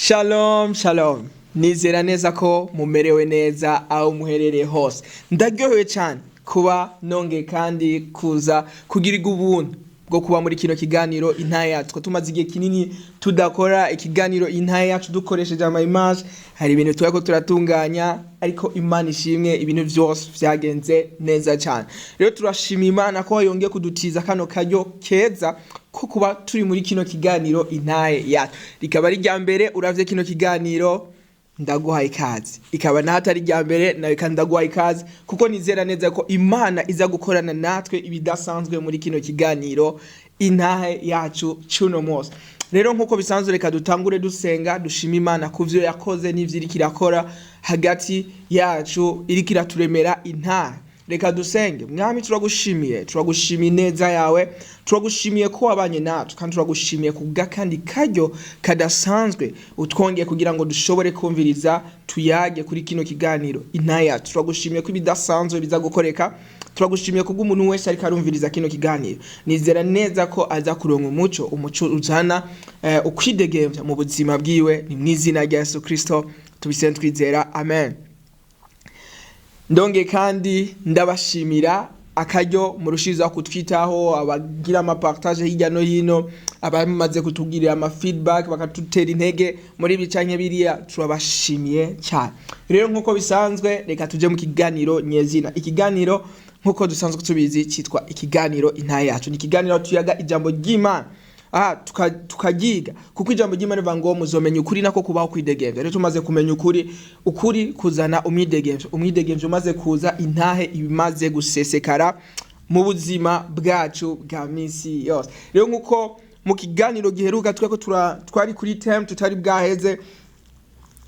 Shalom shalom, nizera neza ko mumerewe neza aho muherereye hose. Ndaryohewe cyane kuba nongeye kandi kuza kugirirwa ubuntu bwo kuba muri kino kiganiro Intahe Yacu. Ko tumaze igihe kinini tudakora ikiganiro Intahe Yacu dukoresheje ama image, hari ibintu turiko turatunganya, ariko Imana ishimwe, ibintu vyose vyagenze neza cyane. Rero turashima Imana ko yongeye kudutiza kano karyo keza ko kuba turi muri kino kiganiro Intahe Yacu. Rikaba ari irya mbere uravye kino kiganiro, ndaguhaye ikaze. Ikaba n'ahatari irya mbere nawe kandi ndaguhaye ikaze, kuko nizera neza ko Imana iza gukorana natwe ibidasanzwe muri kino kiganiro Intahe Yacu cuno munsi. Rero nk'uko bisanzwe, reka dutangure dusenga, dushima Imana ku vyo yakoze n'ivyo iriko irakora hagati yacu, iriko iraturemera intahe. Reka dusenge. Mwami, turagushimiye, turagushimiye ineza yawe, turagushimiye ko wabanye natwe, kandi turagushimiye kubw'akandi karyo kadasanzwe utwongeye kugira ngo dushobore kumviriza, tuyage kuri kino kiganiro Intahe Yacu. Turagushimiye ko ibidasanzwe biza gukoreka. Turagushimiye kubw'umuntu wese ariko arumviriza kino kiganiro. Nizera neza ko aza kuronka umuco, umuco uzana ukwidegemvya mu buzima bwiwe. Ni mw'izina rya Yesu Kristo tubisenze twizera, amen. Ndongeye kandi ndabashimira akaryo murushiriza kutwitaho, abagira ama partage hirya no hino, abamaze kutugirira ama feedback, bakatutera intege muri ibi canke biriya, turabashimiye cyane. Rero nk'uko bisanzwe, reka tuje mu kiganiro nyezina. Ikiganiro nk'uko dusanzwe tubizi cyitwa ikiganiro Intahe Yacu. Ni ikiganiro tuyaga ijambo ry'Imana, aha tukagiga, kuko ijambo ry'Imana rivuga ngo muzomenya ukuri nako kubaho kwidegemvya. Rero tumaze kumenya ukuri, ukuri kuzana umwidegemvyo. Umwidegemvyo umaze kuza, intahe ibimaze gusesekara mu buzima bwacu bwa misi yose. Rero nk'uko mu kiganiro giheruka tweko twari kuri thème tutari bwaheze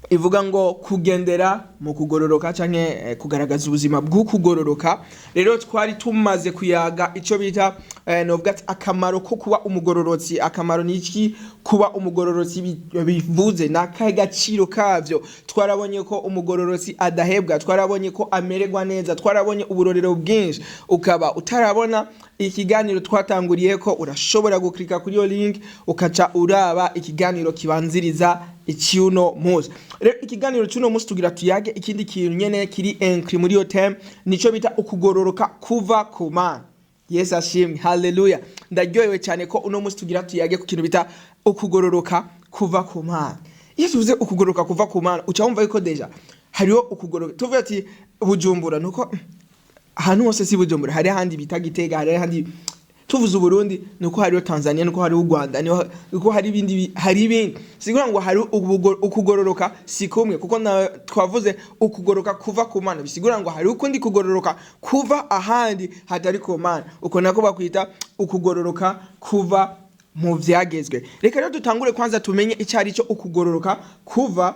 ivuga ngo kugendera mu kugororoka canke kugaragaza ubuzima bw'ukugororoka. Rero twari tumaze kuyaga ico bita novuga ati akamaro ko kuba umugororotsi. Akamaro ni iki kuba umugororotsi bivuze, nakahe gaciro kavyo? Twarabonye ko umugororotsi adahebwa, twarabonye ko amererwa neza, twarabonye uburorero bwinshi. Ukaba utarabona ikiganiro twatanguriye ko, urashobora guklika kuri iyo link ukaca uraba ikiganiro kibanziriza icyuno munsi. Rero ikiganiro cy'uno munsi tugira tuyage ikindi kintu nyene kiri inclus muri iyo thème, nico bita ukugororoka kuva ku Mana. Yesu ashimwe, haleluya! Ndaryohewe cyane ko uno munsi tugira tuyage ku kintu bita ukugororoka kuva ku Mana. Iyo tuvuze ukugororoka kuva ku Mana, uca wumva yuko déjà hariho ukugororoka. Tuvuze ati Bujumbura, nuko ahantu hose si Bujumbura, hari ahandi bita Gitega, hari ahandi. Tuvuze Uburundi, nuko hariho Tanzania, nuko hariho u Rwanda, nuko hari ibindi hari ibindi. Sigura ngo hari ukugororoka si kumwe, kuko na twavuze ukugororoka kuva ku Mana, bisigura ngo hari ukundi kugororoka kuva ahandi hatari ku Mana. Uko nako bakwita ukugororoka kuva mu vyagezwe. Reka rero dutangure kwanza tumenye icyo ari cyo ukugororoka kuva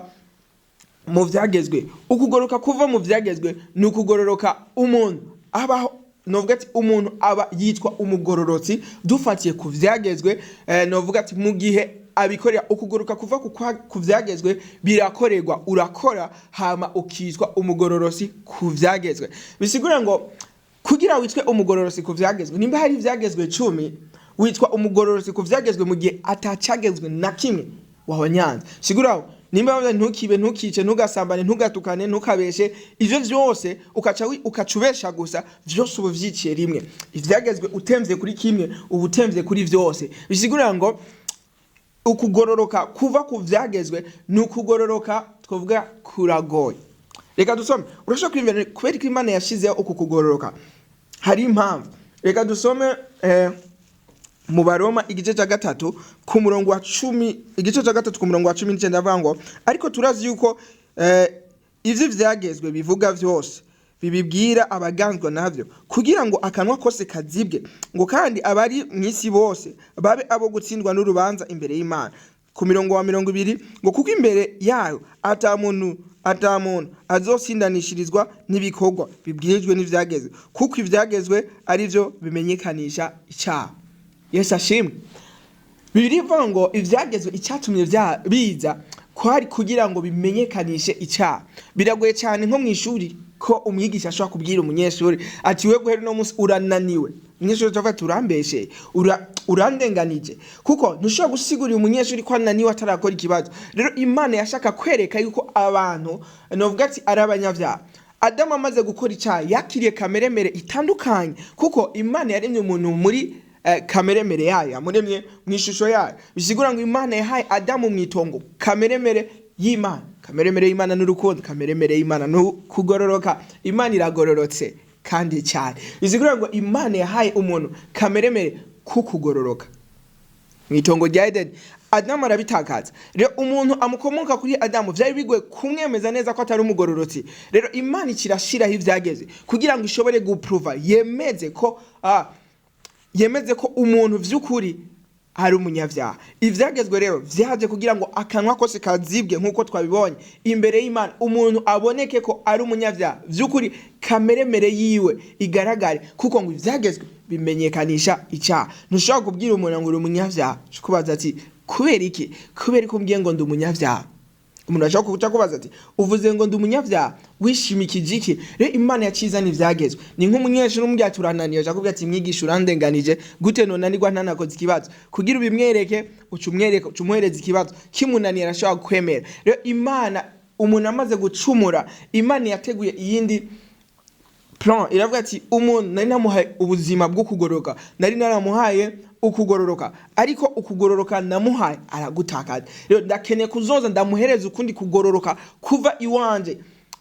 mu vyagezwe. Ukugororoka kuva mu vyagezwe ni ukugororoka umuntu abaho, novuga ati umuntu aba yitwa umugororotsi dufatiye ku vyagezwe, novuga ati mu gihe abikorera. Ukugororoka kuva ku vyagezwe birakorerwa, urakora hama ukitwa umugororotsi ku vyagezwe. Bisigura ngo kugira witwe umugororotsi ku vyagezwe, nimba hari ivyagezwe 10, witwa umugororotsi ku vyagezwe mu gihe atacagezwe na kimwe wahonyanze. Sigura nimba bavuze ntukibe, ntukice, ntugasambane, ntugatukane, ntukabeshe, ivyo vyose ukaca ubesha gusa, vyose ubu vyiciye rimwe. Ivyagezwe utemvye kuri kimwe, uba utemvye kuri vyose. Bisigura ngo ukugororoka kuva ku vyagezwe ni ukugororoka twavuga kuragoye. Reka dusome. Urashobora kwiyumvira kubera ko Imana yashizeho uku kugororoka, hari impamvu. Reka dusome mu Baroma igice cya 3 ku murongo wa 10, igice cya 3 ku murongo wa 19, avuga ngo ariko turazi yuko ivyo vyagezwe bivuga vyose bibibwira abaganzwa navyo, kugira ngo akanwa kose kazibwe, ngo kandi abari mw'isi bose babe abo gutsindwa n'urubanza imbere y'Imana. Ku mirongo wa 20 ngo kuko imbere yayo ata muntu azotsindanishirizwa n'ibikorwa bibwirijwe n'ivyagezwe, kuko ivyagezwe ari vyo bimenyekanisha icyaha. Yesu ashimwe! Bibiliya ivuga ngo ivyagezwe icyatumye biza kwari kugira ngo bimenyekanishe icyaha. Biragoye cyane nko mu ishuri ko Ko umwigisha ashobora kubwira umunyeshuri ati: "We, guhera uno munsi urananiwe." Umunyeshuri acavuga ati: "Urambeshe, urandenganije," kuko ntushobora gusigurira umunyeshuri ko ananiwe atarakora ikibazo. Rero Imana yashaka kwereka yuko abantu, novuga ati, ari abanyabyaha. Adamu amaze gukora icyaha, yakiriye kameremere itandukanye, kuko Imana yaremye umuntu muri kameremere yayo, yamuremye mu ishusho yayo. Bisigura ngo Imana yahaye Adamu mu itongo kameremere y'Imana. Kameremere y'Imana n'urukundo, kameremere y'Imana ni kugororoka. Imana iragororotse kandi cyane. Bisigura ngo Imana yahaye umuntu kameremere kukugororoka mu itongo rya Edeni. Adamu arabitakaza. Rero umuntu amukomoka kuri Adamu vyari bigoye kumwemeza neza ko atari umugororotsi. Rero Imana ikirashiraho ivyageze kugira ngo ishobore guprova, yemeze ko umuntu vy'ukuri ari umunyabyaha. Ivyagezwe rero vyaje kugira ngo akanwa kose kazibwe, nk'uko twabibonye imbere y'Imana, umuntu aboneke ko ari umunyabyaha vy'ukuri, kameremere yiwe igaragare, kuko ngo ivyagezwe bimenyekanisha icyaha. Ntushobora kubwira umuntu ngo uri umunyabyaha, kubaza ati: "Kubera iki? Kubera ko umbwiye ngo ndi umunyabyaha?" Umuntu ashobora kuca kubaza ati: "Uvuze ngo ndi umunyabyaha wishimikije iki?" Rero Imana yacizana ivyagezwe. Ni nk'umunyeshuri umubwira ati: "Urananiye." Aca akubwira ati: "Mwigisha, urandenganije, gute nonanirwa ntanakoze ikibazo?" Kugira ubimwereke, uca umwereka, uca umuhereza ikibazo, kimunaniye arashobora kwemera. Rero Imana, umuntu amaze gucumura, Imana yateguye iyindi plan. Iravuga ati: "Umuntu nari namuhaye ubuzima bwo kugororoka, nari naramuhaye ukugororoka, ariko ukugororoka namuhaye aragutakaza. Rero ndakeneye kuzoza ndamuhereza ukundi kugororoka kuva iwanje."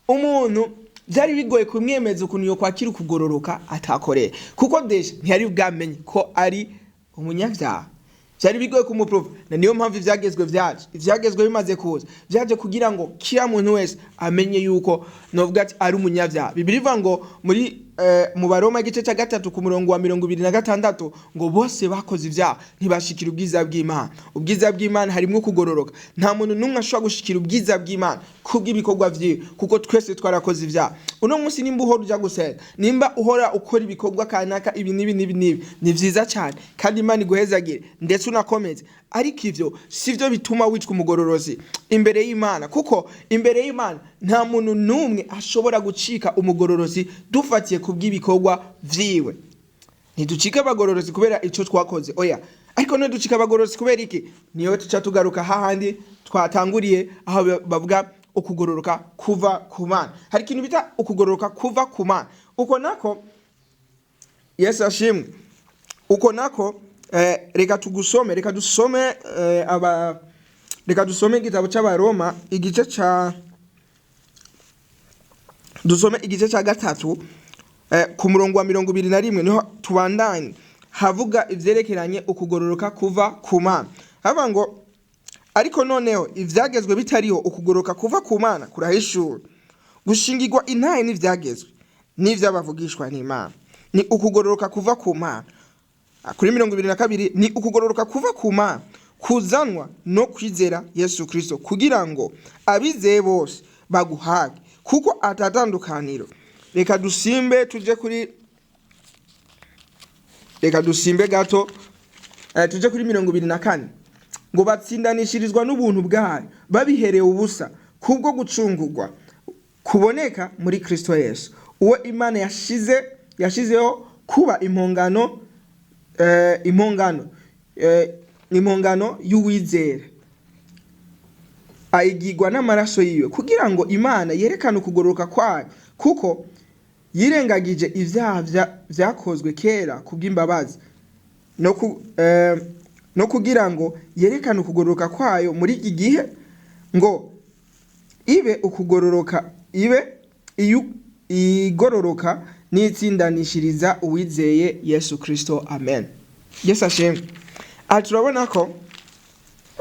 Umuntu byari bigoye kumwemeza ukuntu yo kwakira ukugororoka atakoreye, kuko déjà ntiyari bwamenye ko ari umunyabyaha. Byari bigoye kumuprova, na niyo mpamvu ivyagezwe vyaje. Ivyagezwe bimaze kuza, vyaje kugira ngo kila muntu wese amenye yuko, novuga ati, ari umunyabyaha. Bibiliya ivuga ngo muri mu Baroma igice cya 3 ku murongo wa 26 ngo: "Bose bakoze ibyaha, ntibashikira ubwiza bw'Imana." Ubwiza bw'Imana harimwo kugororoka. Nta muntu n'umwe ashobora gushikira ubwiza bw'Imana kubw'ibikorwa vyiwe, kuko twese twarakoze ibyaha. Uno munsi nimba uhora uja gusenga, nimba uhora ukora ibikorwa kanaka, ibi n'ibi n'ibi n'ibi, ni vyiza cyane kandi Imana iguhezagire, ndetse unakomeze, ariko ivyo sivyo bituma witwa umugororozi imbere y'Imana, kuko imbere y'Imana nta muntu n'umwe ashobora gucika umugororozi dufatiye ku bw'ibikorwa vyiwe. Ntiducika abagororozi kubera ico twakoze, oya. Ariko none ducika abagororozi kubera iki? Niyo tuca tugaruka hahandi twatanguriye, aho bavuga ukugororoka kuva ku Mana. Hari ikintu bita ukugororoka kuva ku Mana. Uko nako, Yesu ashimwe, uko nako reka tugusome, reka dusome reka dusome igitabo cy'Abaroma igice ca, dusome igice cya 3 ku murongo wa 21, niho tubandanye. Havuga ivyerekeranye ukugororoka kuva ku Mana. Havuga ngo: "Ariko noneho ivyagezwe bitariho, ukugororoka kuva ku Mana kurahishura, gushingirwa intahe n'ivyagezwe n'ivy'abavugishwa n'Imana." Ni ukugororoka kuva ku Mana. Kuri 22: "Ni ukugororoka kuva ku Mana kuzanwa no kwizera Yesu Kristo, kugira ngo abizeye bose baguhage, kuko atatandukaniro." Reka dusimbe tuje kuri, reka dusimbe gato, tuje kuri 24 ngo: "Batsindanishirizwa n'ubuntu bwayo babiherewe ubusa kubwo gucungurwa kuboneka muri Kristo Yesu, uwo Imana yashizeho kuba impongano y'uwizera, ayigirwa n'amaraso yiwe, kugira ngo Imana yerekane ukugororoka kwayo, kuko yirengagije ivyaha vyakozwe kera kubw'imbabazi, no kugira ngo yerekane ukugororoka kwayo muri iki gihe, ngo ibe ukugororoka, ibe igororoka n'itsindanishiriza uwizeye Yesu Kristo." Amen, Yesu ashimwe. Aha turabona ko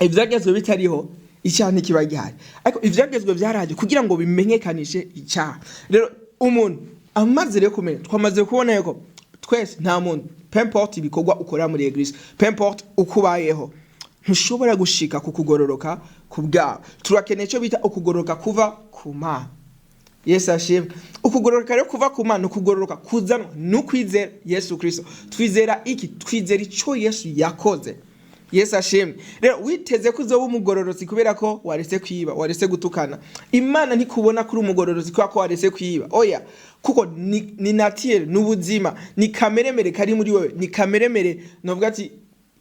ivyagezwe bitariho, icyaha ntikiba gihari, ariko ivyagezwe vyaraje kugira ngo bimenyekanishe icyaha. Rero umuntu amaze rero kumenya, twamaze kubona yuko twese, nta muntu, peu importe ibikorwa ukora muri église, peu importe uko ubayeho, ntushobora gushika ku kugororoka ku bwawe. Turakeneye icyo bita ukugororoka kuva ku Mana. Yesu ashimwe. Ukugororoka rero kuva ku Mana ni ukugororoka kuzanwa n'ukwizera Yesu Kristo. Twizera iki? Twizera icyo Yesu yakoze. Yesu ashimwe. Rero witeze ko uzoba umugororotsi kubera ko waretse kwiba, waretse gutukana, Imana ntikubona kuri umugororotsi kubera ko waretse kwiba. Oya, kuko ni nature, ni ubuzima, ni kameremere kari muri wewe, ni kameremere novuga ati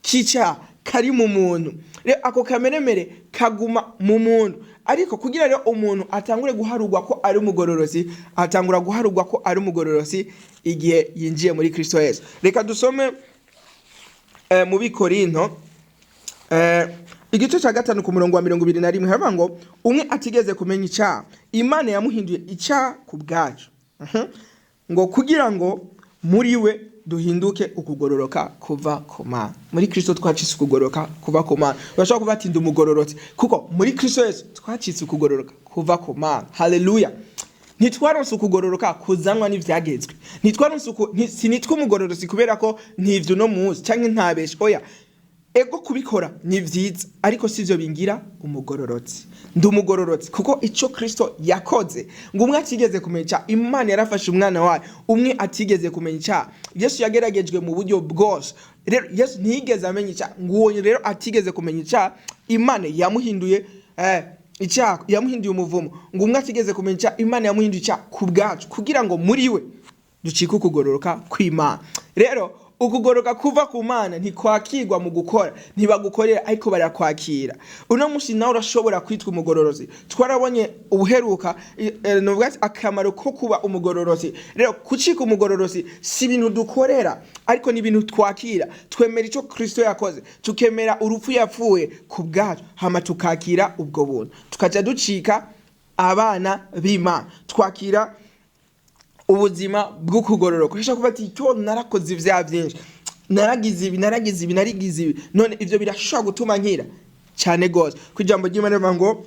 kica kari mu muntu. Rero ako kameremere kaguma mu muntu. Ariko kugira rero umuntu atangure guharurwa ko ari umugororosi, atangura guharurwa ko ari umugororosi igihe yinjiye muri Kristo Yesu. Reka dusome mu Bikorinto igice cya 5 ku murongo wa 21. Haravuga ngo: "Umwe atigeze kumenya icyaha, Imana yamuhinduye icyaha ku bwacu, ngo kugira ngo muri we duhinduke ukugororoka kuva ku Mana." Muri Kristo twacitse ukugororoka kuva ku Mana. Urashobora kuvuga ati: "Ndi umugororotsi," kuko muri Kristo Yesu twacitse ukugororoka kuva ku Mana. Haleluya! Ntitwaronse ukugororoka kuzanwa n'ivyagezwe. Ntitwaronse uku sinitwa umugororotsi kubera ko ntivyo uno munsi canke ntabeshe. Oya, ego, kubikora ni vyiza, ariko sivyo bingira umugororotsi. Ndi umugororotsi kuko ico Kristo yakoze, ngo umwe atigeze kumenya icyaha, Imana yarafashe umwana wayo, umwe atigeze kumenya icyaha. Yesu yageragejwe mu buryo bwose. Rero Yesu ntiyigeze amenya icyaha. Ngo uwo rero atigeze kumenya icyaha, Imana yamuhinduye icyaha, yamuhinduye umuvumo. Ngo umwe atigeze kumenya icyaha, Imana yamuhinduye icyaha ku bwacu, kugira ngo muri we ducike ukugororoka kw'Imana. Rero ukugororoka kuva ku Mana ntikwakirwa mu gukora. Ntibagukorera, ariko barakwakira. Uno munsi nawe urashobora kwitwa umugororozi. Twarabonye ubuheruka novuga ati akamaro ko kuba umugororozi. Rero kucika umugororozi si ibintu dukorera, ariko ni ibintu twakira. Twemera icyo Kristo yakoze, tukemera urupfu yapfuye ku bwacu, hama tukakira ubwo buntu, tukaja ducika abana b'Imana, twakira ubuzima bw'ukugororoka. Ushobora kuvuga ati: "Cyo narakoze ibyaha byinshi, naragize ibi, naragize ibi, narigize ibi, none ibyo birashobora gutuma nkira?" Cyane gose. Ku ijambo ry'Imana rivuga ngo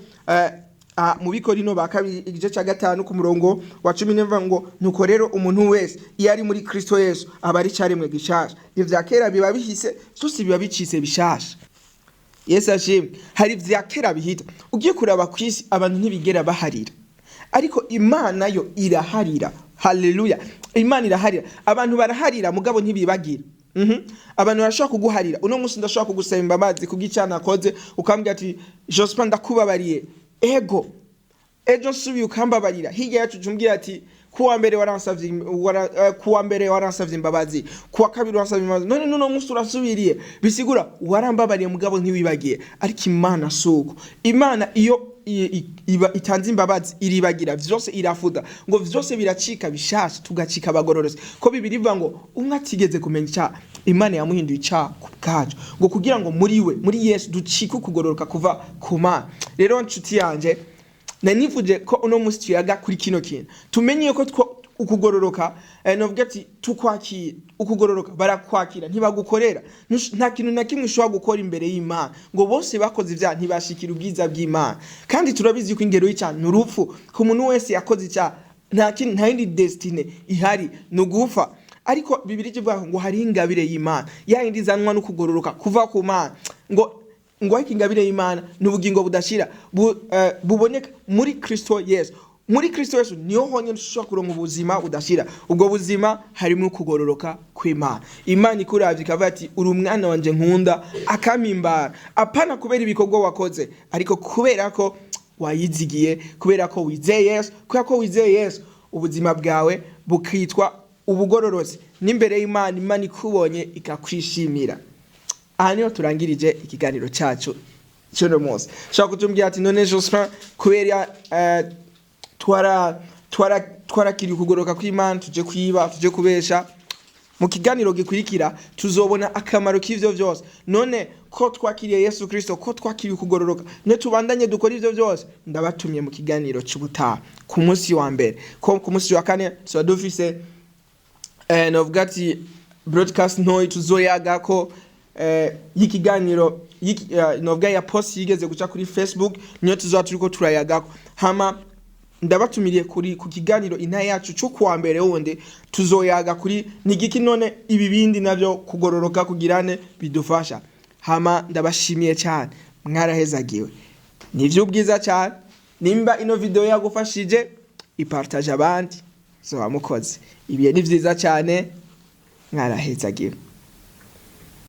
mu Bikorino ba kabiri igice cya 5 ku murongo wa 10 rivuga ngo: "Nuko rero umuntu wese iyo ari muri Kristo Yesu aba ari icaremwe gishasha, ivya kera biba bihise, vyose biba bicitse bishasha." Yesu ashimwe. Hari ivya kera bihita. Ugiye kuraba ku isi, abantu ntibigera baharira, ariko Imana yo iraharira. Haleluya! Imana iraharira. Abantu baraharira, mugabo ntibibagira. Abantu barashobora kuguharira. Uno munsi ndashobora kugusaba imbabazi kubw'icyaha nakoze, ukambwira ati: "Jospin, ndakubabariye." Ego, ejo nsubiye ukambabarira. Hirya yacu umbwira ati: "Kuwa mbere waransavye kuwa mbere waransavye imbabazi, kuwa kabiri waransavye imbabazi, none nuno munsi urasubiriye." Bisigura warambabariye, mugabo ntiwibagiye. Ariko Imana suko. Imana iyo iba itanze imbabazi iribagira vyose, irafuta, ngo vyose biracika bishasha, tugacika abagororotsi. Ko Bibiri ivuga ngo: "Umwe atigeze kumenya icyaha, Imana yamuhinduye icyaha ku bwacu, ngo kugira ngo muri we, muri Yesu, ducike ukugororoka kuva ku Mana." Rero nshuti yanje, nanifuje ko uno munsi tuyaga kuri kino kintu, tumenye ko ukugororoka novuga ati tukwakira ukugororoka, barakwakira, ntibagukorera. Nta kintu na kimwe ushobora gukora imbere y'Imana. Ngo bose bakoze ibyaha, ntibashikira ubwiza bw'Imana. Kandi turabizi ko ingero y'icyaha ni urupfu. Ku muntu wese yakoze icyaha, nta kindi, nta yindi destinée ihari, ni ugufa. Ariko Bibiri ivuga ngo hari ingabire y'Imana, ya yindi izanwa no kugororoka kuva ku Mana, ngo ariko ingabire y'Imana ni ubugingo budashira buboneka muri Kristo Yesu. Muri Kristo Yesu niho honyine ushobora kuronka ubuzima budashira. Ubwo buzima harimo kugororoka kw'Imana. Imana ikuravye ikavuga ati: "Uri umwana wanje nkunda, akampimbara," apana kubera ibikorwa wakoze, ariko kubera ko wayizigiye, kubera ko wizeye Yesu. Kubera ko wizeye Yesu, ubuzima bwawe bukitwa ubugororotsi n'imbere y'Imana. Imana ikubonye ikakwishimira. Aha niho turangirije ikiganiro cyacu cy'uno munsi. Ushobora kutumbwira ati: "None Jospin, kubera twarakiriye ukugororoka kw'Imana, tuje kwiba, tuje kubesha?" Mu kiganiro gikurikira tuzobona akamaro k'ivyo vyose. None ko twakiriye Yesu Kristo, ko twakiriye ukugororoka, ne tubandanye dukora ivyo vyose? Ndabatumye mu kiganiro c'ubutaha ku munsi wa mbere, ko ku munsi wa kane tuba dufise novuga ati broadcast ntoyi tuzoyaga ko y'ikiganiro novuga ya post yigeze guca kuri Facebook, niyo tuzoba turiko turayagako. Hama ndabatumiriye kuri ku kiganiro Inta Yacu cyo kuwa mbere wundi, tuzoyaga kuri nigiki none ibi bindi navyo kugororoka kugirane bidufasha. Hama ndabashimiye cyane, mwarahezagiwe, ni ivy'ubwiza cyane. Nimba ino video yagufashije, ipartage abandi, zoba mukoze. Ibihe ni vyiza cyane, mwarahezagiwe.